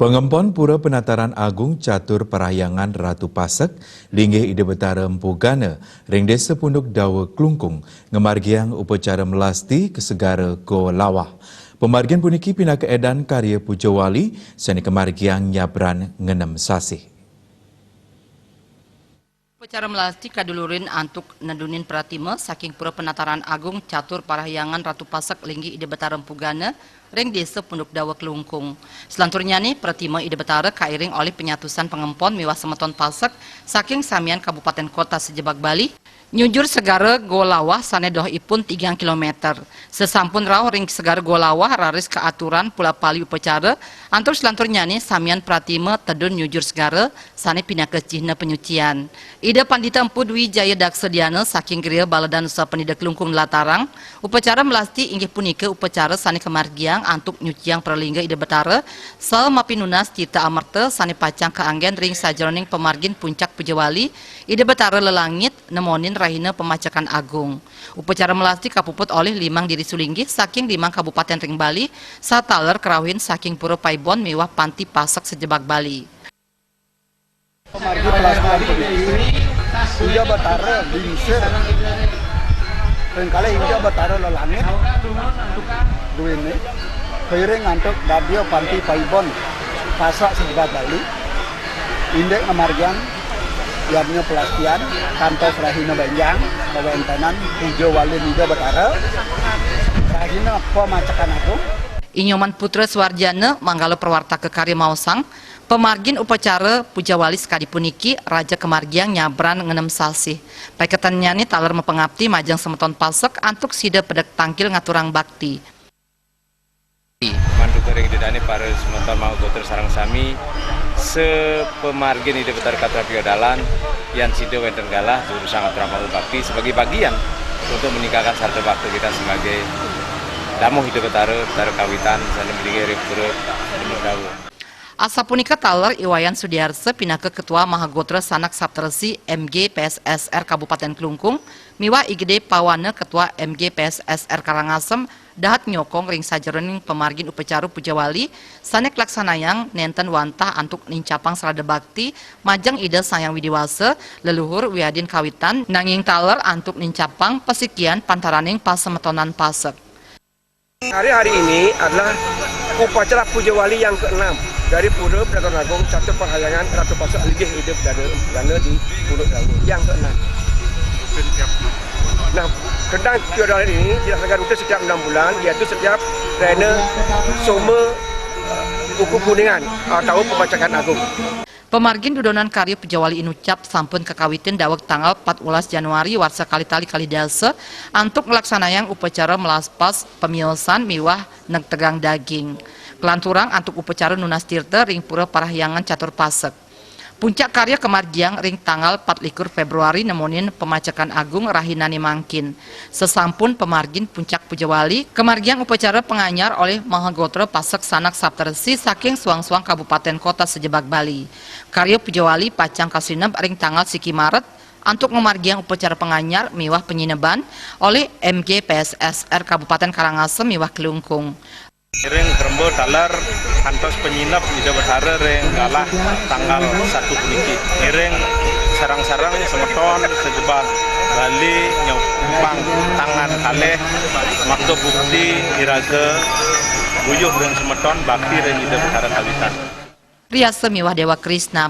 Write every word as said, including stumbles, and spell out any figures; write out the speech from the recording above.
Pangempon Pura Penataran Agung Catur Parahyangan Ratu Pasek, linggih Ida Betara Empu Gana, ring Desa Punduk Dawa Klungkung, ngamargiang upacara melasti ka Segara Goa Lawah. Pamargin puniki pinaka edan karya puja wali sane kamargiang nyabran ngenem sasih. Upacara melasti kadulurin antuk nedunin pratima saking Pura Penataran Agung Catur Parahyangan Ratu Pasek, linggih Ida Betara Empu Gana ring Desa Punduk Dawa Klungkung. Selanturnyane pratima Ida Betara kairing olih panyatusan pangempon miwah semeton pasek saking samian kabupaten kota sajebag Bali, nyujur Segara Goa Lawah sane dohipun tigang kilometer. Sesampun rauh ring Segara Goa Lawah, raris kaaturan pula pali upacara, antuk selanturnyane samian pratima tedun nyujur segara sane pinaka cihna panyucian. Ida Pandita Empu Dwi Jaya Daksa Diana saking Griya Bala Danusa Pendida Klungkung nlatarang, upacara melasti inggih punika upacara sane kamargiang antuk nyuciang pralingga Ida Betara, samapi nunas tirta amerta sane pacang kaanggen ring sajeroning pamargin puncak pujawali Ida Betara lelangit, nemonin rahina pemacekan agung. Upacara melasti kapuput olih limang diri sulinggih saking limang kabupaten ring Bali, saha taler karauhin saking Pura Paibon miwah panti pasek sajebag Bali. Pamargi pelaksana puniki, Ida Betara lingsir ring kalih Ida Betara lelangit duene, kairing antuk dadya panti paibon pasek sajebag Bali, indik ngamargiang yadnya pelastian kantos rahina benjang, kawentenan puja wali Ida Betara, rahina pemacekan agung. I Nyoman Putra Suarjana, manggala prawartaka karya maosang, pamargin upacara puja wali sakadi puniki raja kamargiang nyabran ngenem sasih. Paiketannyane taler mapangapti majeng semeton pasek antuk sida pedek tangkil ngaturang bakti. Mantuka ring Ida dane para semeton mahagotra sareng sami, sapamargin Ida Betara katur piodalan, yan sida wenten galah durusang atur amal bakti sebagai bagian untuk meningkatkan sarta bakti kita sebagai damuh Ida Betara, Betara Kawitan, sane mlinggi ring Pura Punduk Dawa. Asapunika taler I Wayan Sudiarsa pinaka Ketua Mahagotra Sanak Saptarsi M G P S S R Kabupaten Klungkung miwah I Gede Pawana Ketua M G P S S R Karangasem dahat nyokong ring sajeroning pamargin upacara puja wali sane kalaksanayang nenten wantah antuk nincapang srada bakti majeng Ida Sang Hyang Widi Wasa, leluhur wiadin kawitan, nanging taler antuk nincapang pasikian pantaraning pasemetonan pasek. Hari-hari ini adalah upacara puja wali yang keenam dari Pura Penataran Agung Catur Parahyangan Ratu Pasek, linggih Ida Betara Empu Gana di Punduk Dawa, yang keenam. Nah, kedang piodalan ini dilaksanakan rutin setiap enam bulan, yaitu setiap rahina Soma, eh, Buku Kuningan atau pemacekan agung. Pamargin dudonan karya puja wali inucap sampun kakawitin daweg tanggal patbelas Januari warsa kalih tali kalih dasa antuk nglaksanayang upacara melaspas pamiosan miwah negtegang daging. Kalanturang antuk upacara nunas tirta ring Pura Parahyangan Catur Pasek. Puncak karya kamargiang ring tanggal patlikur Februari nemonin pemacekan agung rahinane mangkin. Sasampun pamargin puncak puja wali, kamargiang upacara panganyar olih Mahagotra Pasek Sanak Saptarsi saking suang-suang kabupaten kota sajebag Bali. Karya puja wali pacang kasineb ring tanggal siki Maret antuk ngamargiang upacara panganyar miwah panyineban olih M G P S S R Kabupaten Karangasem miwah Klungkung. Ngiring kremba taler kantos panyineb Ida Betara ring galah tanggal satu puniki. Ngiring sareng-sareng semeton sajebag Bali nyumpang tangan kalih, makta bukti iraga buyuh ring semeton bakti ring Ida Betara kawitan. Riasa miwah Dewa Krisna.